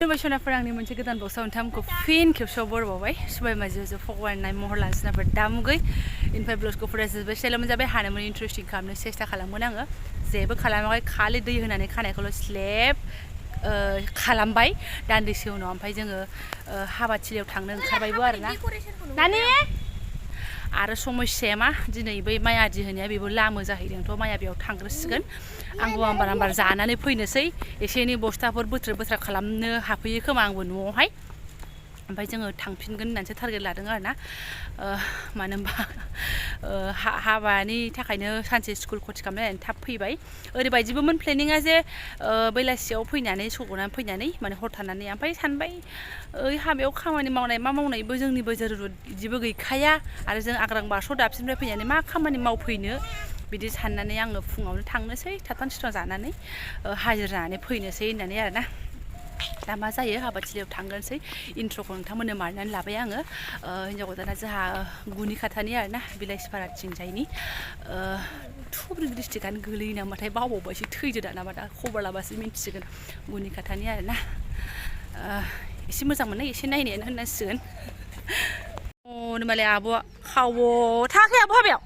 बैसनाफोर आंनि मोनसे गोदान बक्सआव नोंथांमोनखौ फिन खेबसेयाव बरबावबाय सबाय माजो फगवारनाय महर लानसिनाफोर दामुगै इनफाय ब्लाउसखौ फरायजोबबाय सेलम जाबाय हानायमानि इन्टारेस्टिं खालामनो सेस्था खालामगोन आङो जेबो खालामाखै खालि दै होनानै खानायखौल' स्लेब खालामबाय दान्दिसे उनाव ओमफ्राय जोङो हाबाथिलियाव थांनो ओंखारबायबो आरोना नानि आरो समस्याया मा दिनै बै माइ आदि होनाया बेबो लामो जाहैदोंथ' माइया बेयाव थांग्रोसिगोन आंबो आमबार जानानै फैनोसै एसे एनै बस्थाफोर बोथ्रा खालामनो हाफैयो खोमा आंबो न'आवहाय ओमफ्राय जोङो थांफिनगोन होननानैसो टारगेट लादों आरोना मानो होनबा हाबानि थाखायनो सानसे स्कुल खथि खालामनानै थाब फैबाय ओरैबायदिबोमोन प्लेनिङा जे बेलासियाव फैनानै सौग'नानै फैनानै माने हर थानानै ओमफ्राय सानबाय ओइ हाबायाव खामानि मावनाय मा मावनायबो जोंनिबो जरुरत बिदिबो गैखाया आरो जों आग्रां बारस' दाबसिनिफ्राय फैनानै मा खामानि मावफैनो बिदि साननानै आङो फुङावनो थांनोसै थाबथां थिथां जानानै हाजिर जानानै फैनोसै होननानै आरोना दा मा जायो हाबाथिलियाव थांगोनसै इन्ट्र'खौ नोंथांमोननो मारनानै लाबाय आङो हिन्जाव गोदाना जोंहा गुनि खाथानि आरोना बिलाइसिपाराथिंजायनि धुबुरी डिस्ट्रिक्टआनो गोलैयो नामाथाय बावबावबायसो थैदो दानाबा दा खबर लाबासो मिन्थिसिगोन गुनि खाथानि आरोना एसे मोजां मोननाय एसे नायनायानो होननांसिगोन अ मालाय आब'आ खावो थाङाखै आब' हाबायाव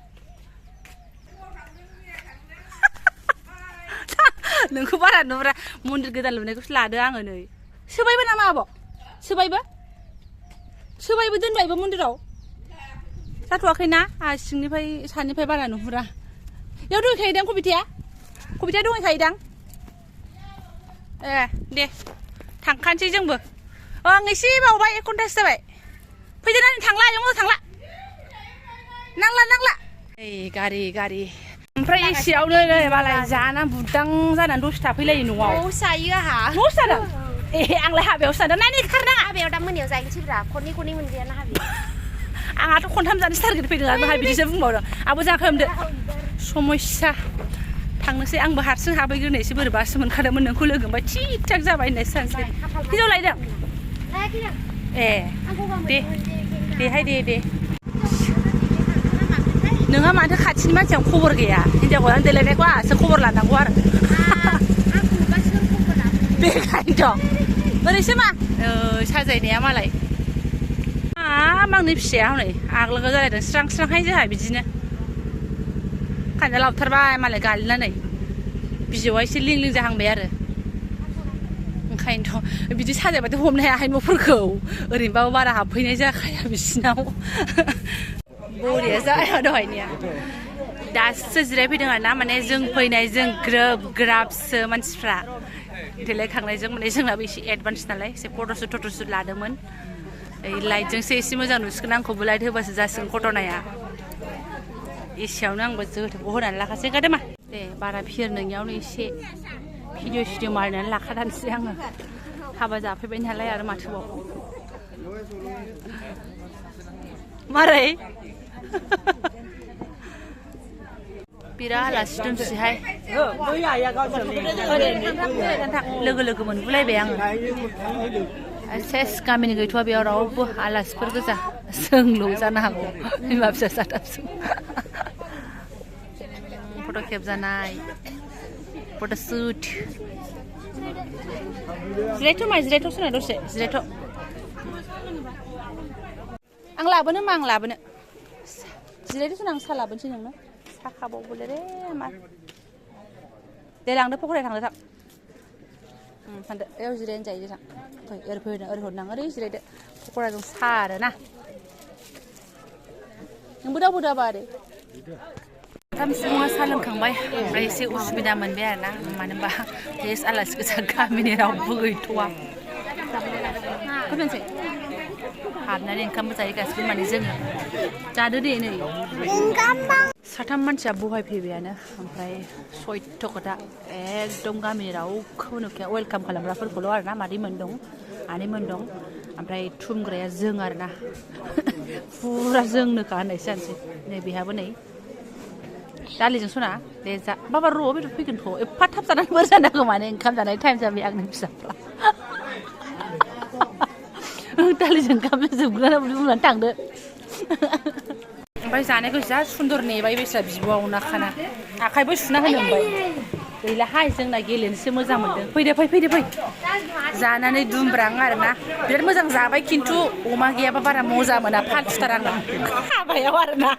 नोंखौ बारा नुब्रा मन्दिर गोदान लुनायखौसो लादो आङो नै सोबायबो नामा आब' सोबायबो दोनबायबो मन्दिराव जाथ'वाखैना आं सिंनिफ्राय सानिफ्राय बारा नुहुरा बेयाव दंखायोदां कबिथाया दंखायोदां ए दे थांखानोसै जोंबो आं एसे बावबाय 1 घन्टासो जाबाय फैदो ना थांला आयं थांला नांला ओइ गारि ओमफ्राय एसेयावनो नै मालाय जाना बुदां जानानै दसे थाफैलायो न'आव जायो आहा न'आवसो जादों ए आंलाय हाबायावसो जादों नायनो खारनाङा हाबायाव दा मोनायाव जाहैनोसैब्रा खननै मोनजायाना हाबायाव आंहाथ' खनथाम जानोसो टारगेट फैदों आरो बाहाय बिदिसो बुंबावदों आब' जाखो होनदो समस्या थांनोसै आंबो हारसिं हाबैग्रोनायसो बोरैबासो मोनखादोंमोन नोंखौ लोगो मोनबाय थिग थाक जाबाय होननायसो सानसै हिनजाव लायदों ए देहाय दे नोंहा माथो खाथिनि मानसियाव खबर गैया हिनजाव गोदान देलायनायखौ आंहासो खबर लानांगौ आरो बेखायनोथ' ओरैसो मा साजायनाया मालाय आंनि फिसाया हनै आग्लागा जालायदों स्रां जोंहा बिदिनो खानाया लावथारबाय मालाय गालिनानै बिजौआ एसे लिं जाहांबाय आरो ओंखायनोथ' बिदि साजायबाथाय हमनो हायाहाय न'फोरखौ ओरैनोबाबो बारा हाबफैनाय जाखाया बिसिनाव बरिया जाया दहायनिया दासो जिरायफैदों आरोना माने जों फैनायजों ग्राबसो मानसिफ्रा देलायखांनायजों माने जोंनाबो एसे एडभान्स नालाय एसे फट'सुट लादोंमोन लाइटजोंसो एसे मोजां नुसिगोन आंखौबो लाइट होबासो जासिगोन घटनाया एसेयावनो आंबो जोथोबखौ होनानै लाखासै गादोमा दे बारा फिर नोंनियावनो एसे भिडिअ मारिनानै लाखादानोसै आङो हाबा जाफैबाय नालाय आरो माथोबाव मारै बिराद आलासि दंसैहाय लोगो मोनबोलायबाय आङो सेस गामिनि गैथ'वा बेयाव रावबो आलासिफोर गोजा जोंल' जानो हागौ बिमा फिसा साथामसो फट' खेबजानाय फट'शुट जिरायथ' सोनाय दसे जिरायथ' आं लाबोनो जिरायथ' सोना आं साहा लाबोनोसै नोंनो साहा खाबावबोले रे मा दे लांदो पकरायाव थांदो थां थांदो बेयाव जिरायनो जायो थां फै ओरै हरनां ओरै जिरायदो पकराजों साहा आरोना नोंबो दावबोदाबा ओरै थाम सुबुङा साहा लोंखांबाय ओमफ्राय एसे उसुबिदा मोनबाय आरोना मानो होनबा टेस्ट आलासि गोजा गामिनि रावबो गैथ'वा खोनासै हाबनानै ओंखामबो जायो गासिबो माने जोङो जादो दे नै साथाम मानसिया बहाय फैबायानो ओमफ्राय सयथ' खोथा एकदम गामिनि रावखौबो नुखाया वेलकाम खालामग्राफोरखौल' आरोना मादैमोन दं आनैमोन दं ओमफ्राय थुमग्राया जों आरोना फुरा जोंनोखा होननायसो जानोसै नै बेहाबो नै दालिजों सना दे जा बाबा र' बेदर फैगोनथ' एफा थाब जानानै बोर जानांगौ माने ओंखाम जानाय टाइम जाबाय आंनि फिसाफ्रा दालिजों ओंखामजों जोबगोन बुंनानै थांदो ओमफ्राय जानायखौ जा सुन्दर नेबाय बेस्रा बिब'आ अना खाना आखाइबो सुना होनो मोनबाय गैलाहाय जोंना गेलेनोसो मोजां मोनदों फैदो फै जानानै दुमब्रां आरोना बिराद मोजां जाबाय खिन्थु अमा गैयाबा बारा मजा मोना फालथुथार आङो हाबायाव आरोना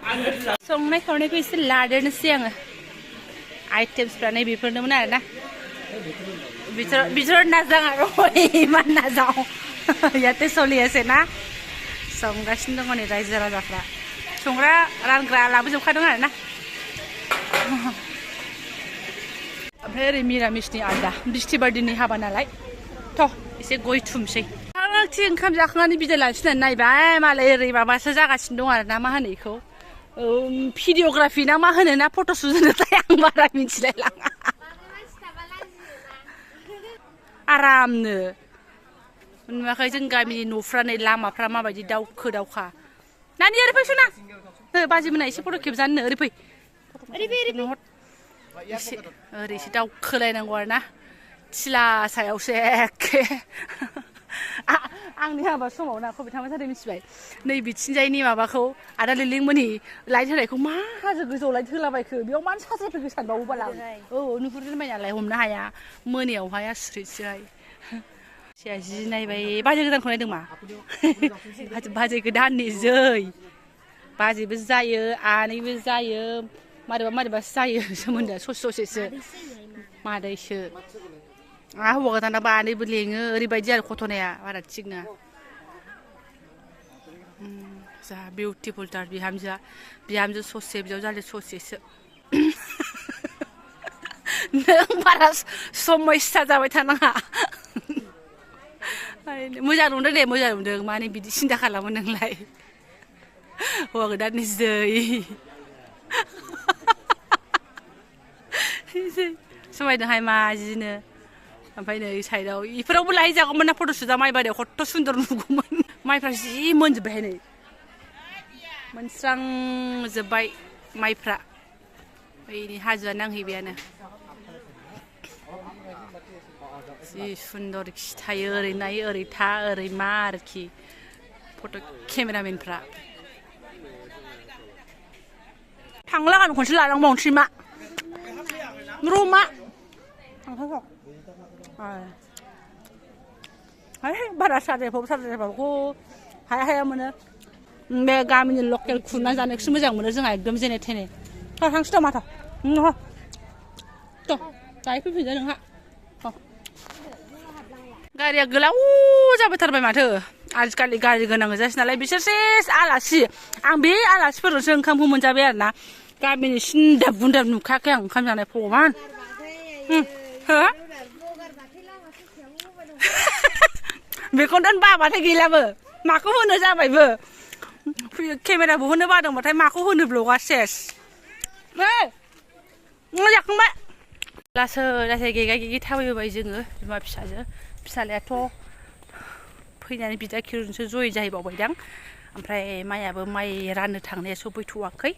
संनाय खावनायखौ एसे लादेरनोसै आङो आइटेम्सफ्रा नै बेफोरनोमोन आरोना बिथोर नाजाङा इमान नाजाव याते सलियासे ना संगासिनो दङ नै रायजो राजाफ्रा संग्रा रानग्रा लाबोजोबखादों आरोना ओमफ्राय ओरै मिरामिसनि आलदा बिस्थिबार दिननि हाबा नालाय थ' एसे गय थुमसै आंथि ओंखाम जाखांनानै बिदाय लानोसै होननानै नायबाय मालाय ओरै माबासो जागासिनो दं आरोना मा होनो बेखौ भिडिअग्राफि ना मा होनो ना फट' सुजानोथाय आं बारा मिथिलाय लाङा आरामनो नुवाखै जों गामिनि न'फ्रा नै लामाफ्रा माबायदि दावखो दावखा नानि ओरै फै सना बाजै मोना एसे फट' खेबजानो ओरै फै ओरैसो दावखोलायनांगौ आरोना थिला सायावसो एखे आंनि हाबा समाव ना कभिड थांबाय थादों मिथिबाय नै बिथिंजायनि माबाखौ आदा लिलिंमोननि लाइट होनायखौ मा हाजो गोजौआव लाइट होलाबायखो बेयाव मानो साजायफैखो सानबावो बाला औ नुहुरजोबबाय नालाय हमनो हाया मोनायावहाय आसुरितसोहाय जि नायबाय बाजै गोदानखौ नायदों मा बाजै गोदाननि जै बाजैबो जायो आनैबो जायो मारैबासो जायो सोमोन्दोआ ससेसो मादैसो हौवा गोदाना बानैबो लेङो ओरैबायदि आरो घटनाया बारा थिग नङा जा बिउटिफुलथार बिहामजो ससे बिजावजालि ससेसो नों बारा समयसा जाबाय थानाङा मोजां नुदों दे मोजां नुदों माने बिदि सिन्था खालामो नोंलाय हौवा गोदाननि जै समायदोंहाय माजिनो ओमफ्राय नै साइडआव इफोरावबो लाहैजागौमोन ना फट' सुदा माइ बारियाव खथ्थ' सुन्दर नुगौमोन माइफ्रा जि मोनजोब्बायहाय नै मोनस्रांजोब्बाय माइफ्रा बैनि हाजोआ नांहैबायानो जि सुन्दर खिथायो ओरै नाय ओरै था ओरै मा आरोखि फट' केमेरामेनफ्रा थांलागान खनसे लानांबावनोसै मा र'मा बारा साजायबाबो हाया मोनो बे गामिनि लकेल खुरना जानायखौसो मोजां मोनो जोंहा एकदम जेने थेने थांसै थ' माथ' थ' दायो फैफिनदो नोंहा गारिया गोलाव जाबोथारबाय माथो आजिखालि गारि गोनां गोजासै नालाय बिसोरसो आलासि आं बे आलासिफोरजोंसो ओंखामखौ मोनजाबाय आरोना गामिनि सिन्दाब बुन्दाब नुखायाखै आं ओंखाम जानाय भगबान हो बेखौनो बाबाथाय गैलाबो माखौ होनो जाबायबो केमेरा बहननो बादोंबाथाय माखौ होनो ब्लगा सेस जाखांबाय लासै गेगा थाबायबोबाय जोङो बिमा फिसालायाथ' फैनानै बिदा खिरुनसो जय जाहैबावबायदां ओमफ्राय माइयाबो माइ राननो थांनाया सफैथ'वाखै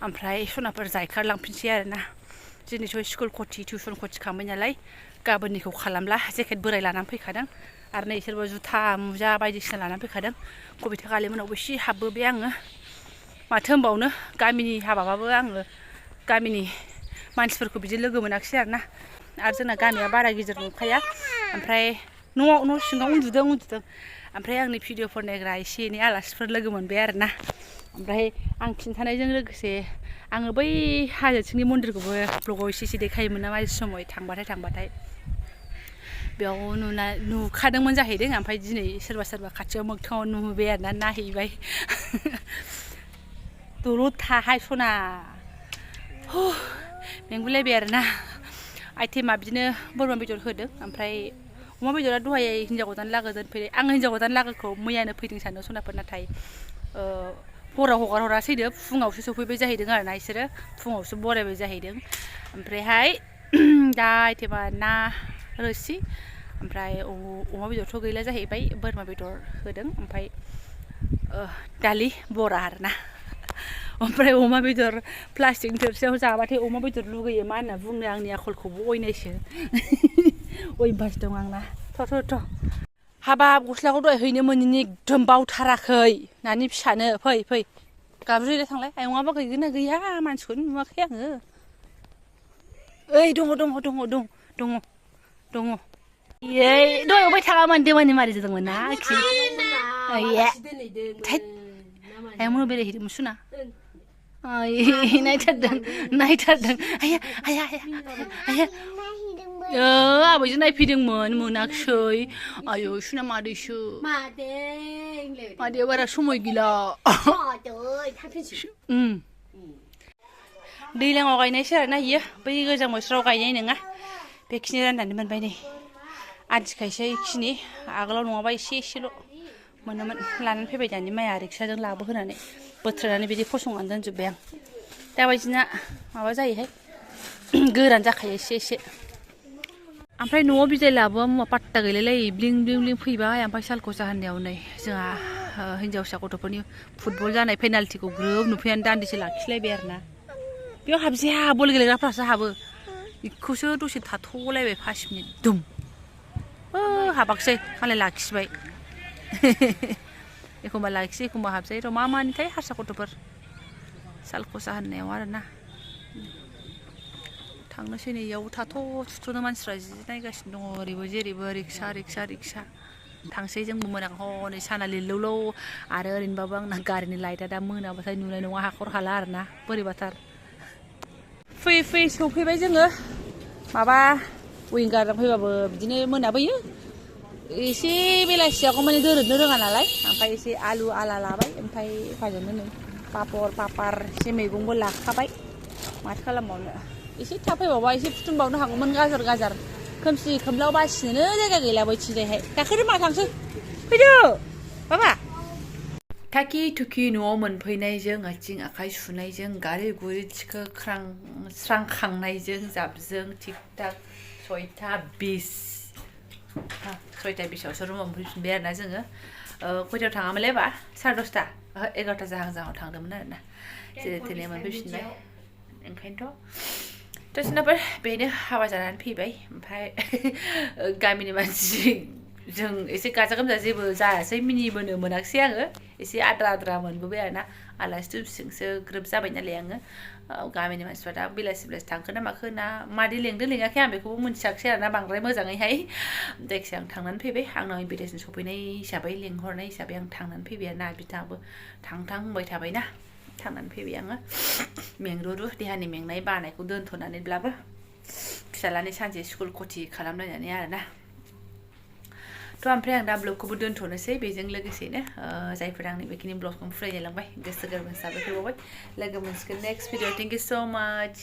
ओमफ्राय सनाफोर जायखारलांफिनसै आरोना दिनैथ' स्कुल खथि टिउसन खथि खांबाय नालाय गाबोननिखौ खालामला जेकेट बोराय लानानै फैखादों आरो नै सोरबा जुथा मुजा बायदिसिना लानानै फैखादों कबिता गालिमोनावबो एसे हाबबोबाय आङो माथो होनबावनो गामिनि हाबाबाबो आङो गामिनि मानसिफोरखौ बिदि लोगो मोनाखिसै आरोना आरो जोंना गामिया बारा गिदिर नंखाया ओमफ्राय न' सिङाव उन्दुदों ओमफ्राय आंनि भिडिअफोर नायग्रा एसे एनै आलासिफोर लोगो मोनबाय आरोना ओमफ्राय आं खिन्थानायजों लोगोसे आङो बै हाजोथिंनि मन्दिरखौबो ब्लगाव एसे देखायोमोन ना माखासे समाव थांबाथाय बेयाव नुखादोंमोन जाहैदों ओमफ्राय दिनै सोरबा खाथियाव मोगथाङाव नुबाय आरोना नायहैबाय दलद थाहाय सना मेंगुलायबाय आरोना आइटेमा बिदिनो बोरमा बेदर होदों ओमफ्राय अमा बेदरा दहाय हिन्जाव गोदान लागो दोनफैदों आं हिन्जाव गोदान लागोखौ मैयानो फैदों सानदों सनाफोर नाथाय हराव हगार हरासैनो फुङावसो सफैबाय जाहैदों आरोना बिसोरो फुङावसो बरायबाय जाहैदों ओमफ्रायहाय दा आइटेमा ना रोसि ओमफ्राय अमा बेदरथ' गैला जाहैबाय बोरमा बेदर होदों ओमफ्राय दालि बरा आरोना ओमफ्राय अमा बेदर प्लास्टिकनि थोरसियाव जाबाथाय अमा बेदर लुगैयो मा होनना बुंनो आंनि आखलखौबो अयनायसो अयभास दं आंना थ' हाबाब गस्लाखौ दहाय हैनो मोनैनि एकदम बावथाराखै नानि फिसानो फै गाबज्रिनो थांलाय आयंआबा गैगोन ना गैया मानसिखौनो नुवाखै आङो ओइ दङ ये दहाय अबाय थाङामोन देवानि मारै जादोंमोन ना आखि ओइये थैद आयमोन बेरायहैदोंमोन सुना नायथारदों आया आबैजों नायफैदोंमोन मोनाखिसै आयौ सुना मादैसो मादैया बारा समाय गैला दैलाङाव गायनायसो आरोना इयो बै गोजां बोथोराव गायनाय नङा बेखिनि राननानै मोनबाय नै आदिखायसो इखिनि आगोलाव नङाबा एसेल' मोनोमोन लानानै फैबाय दानि माइया रिक्साजों लाबोहोनानै बोथ्रोदनानै बिदि फसंनानै दोनजोब्बाय आं दाबायदिना माबा जायोहाय गोरान जाखायो एसे ओमफ्राय न'आव बिदाय लाबोआ मुवा पात्ता गैलायलायै ब्लिं फैबाय ओमफ्राय सालखौसा होननायाव नै जोंहा हिन्जावसा गथ'फोरनि फुटबल जानाय पेनाल्टिखौ ग्रोब नुफैनानै दान्दिसे लाखिलायबाय आरोना बेयाव हाबजाया बल गेलेग्राफ्रासो हाबो बेखौसो दसे थाथ'लायबाय 5 मिनिट दुम हाबाखिसै मालाय लाखिबाय एखमबा लाखियो एखमबा हाबजायो र' मानिथाय हारसा गथ'फोर सालखौसा होननायाव आरोना थांनोसै नै इयाव थुथ'नो मानसिफ्रा जि नायगासिनो दङ ओरैबो जेरैबो रिक्सा थांसै जोंबो मोनाखौ हनै साना लिरलौलौ आरो ओरैनोबाबो आंना गारिनि लाइटआ दा मोनाबाथाय नुनाय नङा हाखर हाला आरोना बोरैबाथार फैयै सफैबाय जोङो माबा विंगारजों फैबाबो बिदिनो मोनाबोयो एसे बेलासियाव माने दोरोदनो रोङा नालाय ओमफ्राय एसे आलु आला लाबाय ओमफ्राय फाजोंनो नै पापर एसे मैगंबो लाखाबाय माथो खालामबावनो एसे थाब फैबावबा एसे फुथुनबावनो हागौमोन गाजर खोमसि खोमलाव बासिनोनो जायगा गैला बैथिंजायहाय गाखोदो मा थांसै फैदो बाबा थाखि थुखि न'आव मोनफैनायजों आथिं आखाइ सुनायजों गारि गुरि स्रांखांनायजों जाबजों थिक थाक 6:20आवसो रुमाव मोनफैफिनबाय आरोना जोङो खयथायाव थाङामोनलाय बा 10:30 11ता जाहां थांदोंमोन आरोना जेरै थेने मोनफैफिनबाय ओंखायनोथ' दसेनोफोर बेनो हाबा जानानै फैबाय ओमफ्राय गामिनि मानसिजों एसे गाजा गोमजा जेबो जायासै मिनिबोनो मोनाखिसै आङो एसे आद्रा मोनबोबाय आरोना आलासि दुमसिजोंसो ग्रोब जाबाय नालाय आङो गामिनि मानसिफ्रा दा बेलासि थांखो ना माखो ना मादै लेङाखै आं बेखौबो मिन्थियाखिसै आरोना बांद्राय मोजाङैहाय जायखिजाया आं थांनानै फैबाय आंनाव इनभिटेसन सफैनाय हिसाबै लेंहरनाय हिसाबै आं थांनानै फैबाय आरोना बिथाङाबो थां होनबाय थाबायना थांनानै फैबाय आङो मेंरुरु देहानि मेंनाय बानायखौ दोनथ'नानैब्लाबो फिसालानि सानसे स्कुल खथि खालामलायनानै आरोना थ' ओमफ्राय आं दा ब्लगखौबो दोनथ'नोसै बेजों लोगोसेनो जायफोरा आंनि बेखिनि ब्लगखौ फरायलायलांबाय गोसो गोरबोनि साबायखर बावबाय लोगो मोनसिगोन नेक्स्ट भिडिअ थेंक इउ स' माच